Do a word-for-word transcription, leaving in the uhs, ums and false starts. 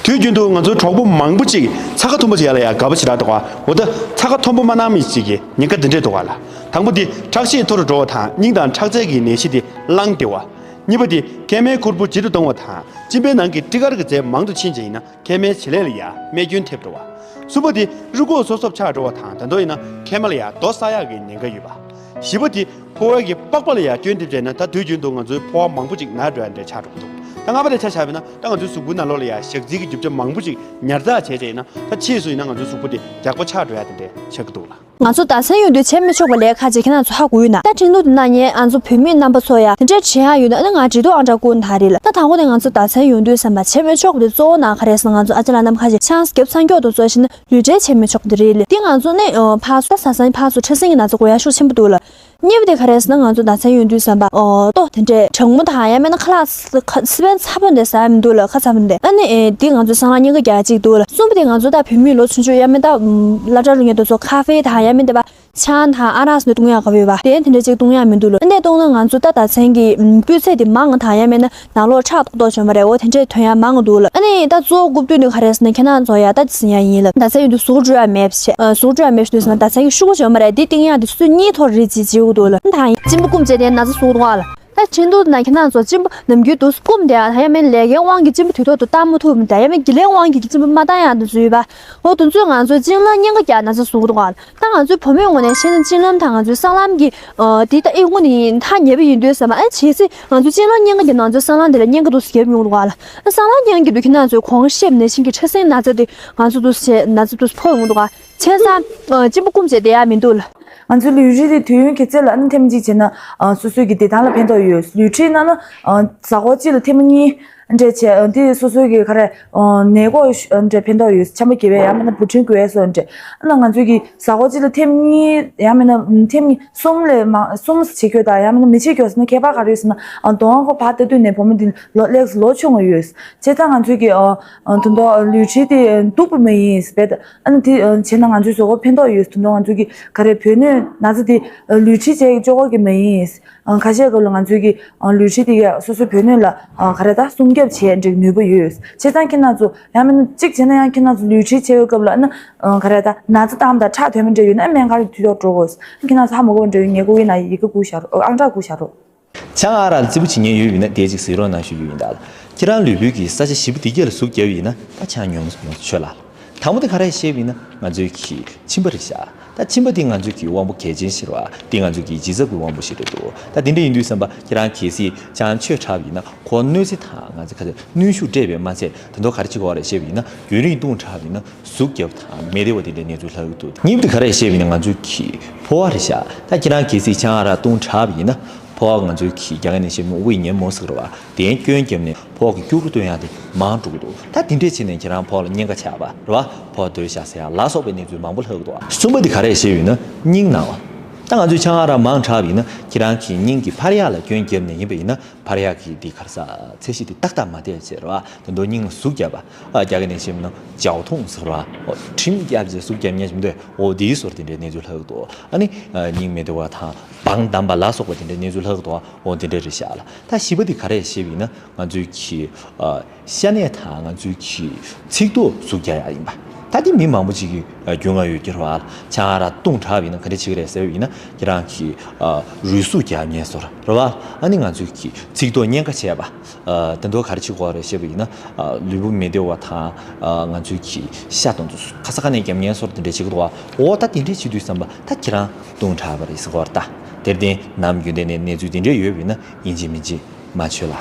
དུས་རྒྱུན་དུ་ང་ཚོའི་གྲོགས་པོ་མང་པོ་ཅིག་ཚྭ་ཁ་མཐོན་པོ་ཅིག་ཡག་ལ་ཡ་དགའ་པོ་ཞེ་དྲག་འདུག་ག་འོ་ད་ཚྭ་ཁ་མཐོན་པོ་མ་གནང་མི་ཅིག་གི་ཉེན་ཁ་འདི་འདྲས་འདུག་ག་ལ། དང་པོ་འདི་ཁྲག་ཤེད་མཐོ་རུ་འགྲོ་བ་དང་སྙིང་དང་ཁྲག་རྩའི་གི་ནད་གཞི་དེ་བསླངས་བསྡད་པ། གཉིས་པ་འདི་མཁལ་མའི་ཁུར་པོ་ལྗིད་དུ་གཏོང་བ་དང་གཅིན་པའི་ནང་གི་སྤྲི་དཀར་གྱི་རྫས་མང་དུ་ཕྱིན་ཅིང་ན་མཁལ་མའི་བྱེད་ལས་ལ་ཡ་རྨས་སྐྱོན་ཐེབས་འགྲོ་བ། གསུམ་པ་འདི་རུས་ཁོག་སོབ་སོབ་ཆགས་འགྲོ་བ་དང་ད་དུང་ཡིན་ན་མཁལ་མ་ལ་ཡ་རྡོ་བསགས་ཡག་གི་ཉེན་ཁ་ཡོད་པ། བཞི་པ་འདི་ཕོ་བའི་གི་པགས་པ་ལ་ཡ་སྐྱོན་ཐེབས་བྱས་ན་ད་དུས་རྒྱུན་དུ་ང་ཚོའི་ཕོ་བ་མང་པོ་ཅིག་ན་འགྲོ་ཡ་འདྲ་ཆགས་འགྲོ་གི་འདུག་ད་ལྔ་པ་དེ་ཆ་བཞག་པ་ཡིན་ན་ད་ང་ཚོའི་གཟུགས་པོའི་ནང་ལོགས་ལ་ཡ་ཞག་ཚིལ་གྱི་རྒྱུ་ཆ་མང་པོ་ཅིག་ཉར་ཚགས་བྱས་བྱས་ཡིན་ན་ད་ཕྱིས་སུ་ཡིན་ན་ང་ཚོའི་གཟུགས་པོ་དེ་ཡག་པོ་ཆགས་འགྲོ་ཡ་དེ་འདྲ་ཆགས་ཀྱི་འདུག་ལ། ང་ཚོ་ཟླ་མཚན་ཡོང་དུས་བྱེད་མི་ཆོག་པ་ལས་ཁག་ཅིག་ཁྱེད་རང་ཚོ་ཧ་གོ་ཡོད་ན། ད་ཁྲིན་ཏུའུ་དེ་ན་ཉེ་ང་ཚོ་བོད་མི་རྣམ་པ་ཚོ་ཡ་དེ་འདྲས་བྱེད་ཡ་ཡོད་ན་ཨ་ནི་ང་འབྲི་ཐུག་ཨང་གྲངས་བསྐུར་ན་རེད་ལ། ད་དང་པོ་དེ་ང་ཚོ་ཟླ་མཚན་ཡོང་དུས་ཙམ་པ་བྱེད་མི་ཆོག་པ་དེ་གཙོ་བོ་ན་ག་རེ་ཟེར་ན་ང་ཚོ་ཨ་ཅག་ལགས་རྣམ་ཁ་ཅིག་ཆང་རྒྱབ་ཚང་ཁྱོག་དང་ཚོ་བྱས་ན་ལུས་འབྲེལ་བྱེད་མི་ཆོག་པ་དེ་རེད་ལ། དེ་ང་ཚོ་ནི་ཕར་ཚུར་ད་ཟ་ཟ་ཕར་ཚུར་འཕྲལ་སེང་གི་ན་ཚ་འགོ་ཡ་ཤུགས་ཆེན་པོ་འདུག་ལ། གཉིས་པ་དེ་ག་རེ་ཟེར་ན་ང་ཚོ་ཟླ་མཚན་ཡོང་དུས་ཙམ་པ་ཨོ་ལྟོ་དེ་འདྲས་གྲང་མོ་དང་ཡང་མིན་ན་ཁ་ལག་ཁ་སི་པན་ཚ་པོ་འདྲ་ཟ་ཡ་མི་འདུག་ལ། ཁ་ཚ་པོ་འདྲ་ཨ་ནི་ཨེ་འདི་ང་ཚོ་སྲང་ལམ་གཉིས་ཀ་རྒྱག་གཅིག་འདུག་ལ། གསུམ་པ་དེ་ང་ཚོ་ད་བོད་མི་ལོ་ཆུང་ཆུང་ཡང་མིན་ད་སློབ་གྲྭ་རུ་ངེད་དུ་ཚོ་ཁ་ཧྥེ་དང་ཡང་མིན་དེ་པ་ཆང་དང་ཨ་རག་སི་འདི་བཏུང་ཡག་ག་བོད་པ་དེ་དེ་འདྲས་ཅིག་བཏུང་ཡག་མི་འདུག་ལ། ཨ་ནི་བཏུང་ན་ང་ཚོ་ད་ད་ཚན་གི་སྤུས་ཚད་དེ་མང་ང་དང་ཡང་མིན་ན་ནང་ལོགས་ཁྲག་ཏོག་ཏོག་བྱོན་པ་རེད། འོ་དེ་འདྲས་ཐོན་ཡག་མང་ང་འདུག་ལ། ཨ་ནི་ད་གཙོ་བོ་རྐུབ་སྟོད་ནི་ག་རེ་ཟེར་ན་ཁྱེད་རང་ཚོ་ཡ་ད་ཟིན་ཡག་ཡིན་ལ། ད་ཚན་ཡོད་དུས་ཟུག་འགྲོ་ཡག་མེད་པ་བྱས་ཟུག་འགྲོ་ཡག་མེད་ཞུ་དུས་ཟེར་ན་ད་ཚན་གི་ཤུགས་བྱོན་པ་རེད། འདི་བཏུང་ཡག་དེ་སུ་གཉིས་ཐོག་རེད་ཅེས་བྱེད་དགོས་འདུག་ལ། ད་གཅིན་པ་སྐོམ་བྱས་ཏེ་ན་ཚ་ཟུག་འདུག་ལ། ད་ཁྲིན་ཏུའུ་ན་ཁྱེད་རང་ཚོ་གཅིན་པ་ནམ་རྒྱུན་དུ་སྐོམ་བསྡད་ཡ་ད་ཡང་མིན་ལས་ཀའི་དབང་གིས་གཅིན་པ་དུས་ཐོག་ཏུ་བཏང་མ་ཐུབ་མི་འདྲ་ཡང་མིན་དགེ་ལས་དབང་གིས་གཅིན་པ་མ་བཏང་ཡ་དུ་བཟོས་པ། འོ་དུ་ཚོད་ང་ཚོའི་གཅིན་ལམ་གཉན་ཁ་རྒྱག་ན་ཚ་ཟུག་འདུག་ལ། ད་ང་ཚོའི་བུ་མོའི་ངོས་ནས་བཤད་ན་གཅིན་ལམ་དང་ང་ཚོའི་སྲང་ལམ་གྱི་ཨ་དེ་ད་ཨེ་དངོས་ནས་ཡིན་ཐག་ཉེ་པོ་ཡིན་དུས་ཙམ་པ་ཨ་བྱས་ཚེ་ང་ཚོའི་གཅིན་ལམ་གཉན་ཁ་རྒྱག་ན་ང་ཚོའི་སྲང་ལམ་དེ་ལ་གཉན་ཁ་དུ་བརྒྱབ་ཡོང་འདུག་ལ། ཨ་སྲང་ལམ་གཉན་ཁ་རྒྱག་དུས་ཁྱེད་རང་ཚོའི་གོང་ཞེས་ནས་ཤིང་གི་ཕྲ་སྲིན་ན་ཚ་དེ་ང་ཚོ་དུ་བྱས་ན་ཚ་དུ་ཕོག་ཡོང་འདུག་ལ། བྱས་ཙང་ཨ་གཅིན་པ་སྐོམ་བྱས་བསྡད་ཡ་མི་འདུག་ལ། ང་ཚོའི་ལུས་རིགས་དེ་དུས་ཡུན་གྱི་ཚད་ལ་ཨ་ནི་ཐེངས་གཅིག་བྱས་ན་ཨ་སོ་སོའི་གི་བདེ་ཐང་ལ་ཕན་ཐོགས་ཡོད། ལུས་ཁྲིད་གནང་ན་ཨ་གཟའ་འཁོར་གཅིག་ལ་ཐེངས་མ་གཉིས་འདྲ་བྱས་ཨ་དེ་སོ་སོའི་གི་ག་རེ་ཨ་ནད་འགོག་ཨ་འདྲ་ཕན་ཐོགས་ཡོད། ཆམ་པ་རྒྱག་པའི་ཡང་མིན་ན་འབུ་ཕྲན་འགོས་པའི་སོགས་འདྲ། ཨ་ན་ང་ཚོའི་གི་གཟའ་འཁོར་གཅིག་ལ་ཐེངས་མ་གཉིས་ཡང་མིན་ན་ཐེངས་མ་གསུམ་ལས་མང་གསུམ་བྱེད་རྒྱུ་དང་ཡང་མིན་ན་མི་བྱེད་རྒྱུ་ཟེར་ན་ཁྱད་པར་ག་རེ་ཡོད་ཟེར་ན་ཨ་དོ་དབང་ཁོ་ཕར་ལྟ་དུས་ནས་བུ་མོ་འདི་ལོ་ལེགས་ལོ་ཆུང་བ་ཡོད། བྱས་ཙང་ང་ཚོའི་གི་ཨ་ཨ་དོན་དག་ལུས་ཁྲིད་དེ་སྡུག་པོ་མ་ཡིན་བས། ཨ་ནི་དེ་བྱས་ན་ང་ཚོའི་གཟུགས་པོ་ཕན་ཐོགས་ཡོད། དོན་དག་ང་ཚོའི་གི་ག་རེ་བུ་སྣོད་ན་ཚ་དེ་ལུས་ཁྲིད་བྱས་ཀྱི་ཅོག་གི་མ་ཡིན། ཁ་ཤས་སྐབས་ལ་ང་ཚོའི་གི་ལུས་ཁྲིད་དེ་ག་སོ་སོའི་བུ་སྣོད་ལ་ག་རེ་ད་སྲུང་སྐྱོབ་བྱེད་འགྲིག་ནུས་པ་ཡོད། བྱས་ཙང་ཁྱེད་རང་ཚོ་ཡང་མིན་ན་གཅིག་བྱས་ན་ཡང་ཁྱེད་རང་ཚོ་ལུས་ཁྲིད་བྱས་པའི་སྐབས་ལ་ཨ་ནི་ག་རེ་ད་ན་ཚ་བཏང་དང་ཁྲག་དོན་མི་འདྲ་ཡོད་ན་སྨན་ཁང་དུས་ཐོག་འགྲོ་དགོས། ཁྱེད་རང་ཚོ་ཧ་མ་གོ་བ་འདྲ་ཡོད་ངས་སྐུ་ཡིན་ན་ཡི་གེ་སྐུ་བཞག་རོགས། ཨང་གྲངས་སྐུ་བཞག་རོགས། ཆང་ཨ་རག་ལ་རྩི་པོ་བྱེད་མཁན་ཡོད་པ་ཡིན་ན་དེ་ཅིག་གཟིགས་རོགས་གནང་ཞུ་རྒྱུ་ཡིན་ད། ཁྱེད་རང་ལུས་པོའི་གི་ས་ཆ་བཞི་པོ་དེ་གྱད་ལ་ཟུག་བརྒྱབ་པ་ཡིན་ན་ད་ཆང་ཉུང་ཉུང་མཆོད་ལ། དང་པོ་དེ་ག་རེ་བཤད་པ་ཡིན་ན་ང་ཚོའི་གི་མཆིན་པ་རེད་ཤག་ད་མཆིན་པ་དེ་ང་ཚོའི་གི་དབང་པོ་གལ་ཆེན་ཞིག་རེད་བ། དེ་ང་ཚོའི་གི་ལྗིད་ཚབ་ཀྱི་དབང་པོ་ཞིག་རེད་འདུག་ད་དེ་འདྲ་ཡིན་དུས་ཙམ་པ་ཁྱེད་རང་གལ་སྲིད་ཆང་མཆོད་དྲགས་པ་ཡིན་ན་ཁོ་གནོད་འཚེ་དང་ང་ཚོ་ག་ཚོད་གནོན་ཤུགས་སྤྲད་པས་མ་ཚད་དེ་ཚོ་ག་རེ་བྱེད་ཀྱི་ཡོད་རེད་བཤད་པ་ཡིན་ན་རྒྱུན་རིང་བཏུང་དྲགས་པ་ཡིན་ན་ཟུག་བརྒྱབ་དང་མི་བདེ་བ་དེ་འདྲའི་གནས་ཚུལ་ལྷག་གི་འདུག་གཉིས་པ་དེ་ག་རེ་བཤད་པ་ཡིན་ན་ང་ཚོའི་གི་ཕོ་བ་རེད་ཤག་ད་ཁྱེད་རང་གལ་སྲིད་ཆང་ཨ་རག་བཏུང་དྲགས་པ་ཡིན་ན་ཕོ་བ་ང་ཚོའི་གི་རྒྱ་སྐད་ནས་བཤད་ན་ཝི་ཉན་མོ་ཟེར་གི་རེད་བ། དེ་སྐྱོན་བརྒྱབ་ནས་ཕོ་བ་གི་སྐྱུ་རུ་བཏོན་ཡག་དེ་མང་འགྲོ་གི་འདུག་ད་དེ་འདྲས་བྱས་ནས་ཁྱེད་རང་ཕོ་བ་ལ་གཉན་ཁ་ཆགས་པ་རེད་བ། ཕོ་བ་སྡོད་བཞག་ཟེར་ཡག་ལ་སོགས་པའི་གནས་ཚུལ་མང་པོ་ལྷག་གི་འདུག་གསུམ་པ་དེ་ག་རེ་བཤད་པ་ཡིན་ན་སྙིང་ན་བ། ད་ང་ཚོས་ཆང་ཨ་རག་མང་དྲགས་པ་ཡིན་ན་ཁྱེད་རང་གི་སྙིང་གི་འཕར་ཡག་ལ་སྐྱོན་བརྒྱབ་ནས་ཡིན་པ་ཡིན་ན་འཕར་ཡག་གི་དེ་ག་རེ་ཟ་ཚད་གཞི་དེ་ཏག་ཏག་མ་བསྡད་བྱས་རེད་བ། དེ་འདྲ་སྙིང་ལ་ཟུག་བརྒྱབ་པ། ཨ་རྒྱ་སྐད་ནས་བཤད་པ་ཡིན་ན་ཇའོ་ཐུང་ཟེར་བ། ཨོ་ཁྲིམས་བརྒྱབ་བྱས་ཟུག་བརྒྱབ་མཁན་ཞིག་འདུག་ཨོ་དེའི་ཟུར་དེ་འདྲའི་གནས་ཚུལ་ལྷག་གི་འདུག་ཨ་ནི་ཨ་སྙིང་མི་བདེ་བ་དང་བང་བསྡམས་པ་ལ་སོགས་པ་དེ་འདྲའི་གནས་ཚུལ་ལྷག་གི་འདུག་ཨོ་དེ་འདྲ་རེད་ཤག་ལ། ད་བཞི་པ་དེ་ག་རེ་བཤད་པ་ཡིན་ན་ང་ཚོའི་གི་ཨ་ཤ་གནད་དང་ང་ཚོའི་གི་ཚིགས་ཐོ་ཟུག་རྒྱག་ཡག་ཡིན་པ། ད་དེ་མི་མང་པོ་ཅིག་གི་ཨ་རྒྱུས་མངའ་ཡོད་ཀྱི་རེད་བ། ཆང་ཨ་རག་བཏུང་དྲགས་པ་ཡིན་ན་ག་འདྲ་བྱེད་ཀྱི་རེད་ཟེར་བ་ཡིན་ན་ཁྱེད་རང་གི་ཨ་རུས་ཟུག་རྒྱག་མཁན་ཚོ་རེད་བ། ཨ་ནི་ང་ཚོའི་གི་ཚིགས་ཐོ་གཉན་ཁ་བྱས་པ། ཨ་དེ་ཚོ་ག་རེ་བྱེད་དགོས་རེད་བཤད་པ་ཡིན་ན། ཨ་ལུས་པོ་མི་བདེ་བ་དང་། ཨ་ང་ཚོའི་གི་ཤ་དང་ཚོ་ཁ་ས་ཁ་ནས་རྒྱབ་ངན་སོར་དེ་འདྲས་བྱེད་ཀྱི་འདུག་བ། འོ་ད་དེ་འདྲས་བྱེད་དུས་ཙམ་པ་ད་ཁྱེད་རང་བཏུང་དྲགས་པ་རེད་ཟེར་གོ་བ་ད། དེར་བརྟེན་ནམ་རྒྱུན་དེ་ནས་གནས་ཚུལ་དེ་འདྲས་ཡོད་པ་ཡིན་ན་ཡིན་གཅིག་མིན་གཅིག་མ་མཆོད་ལ།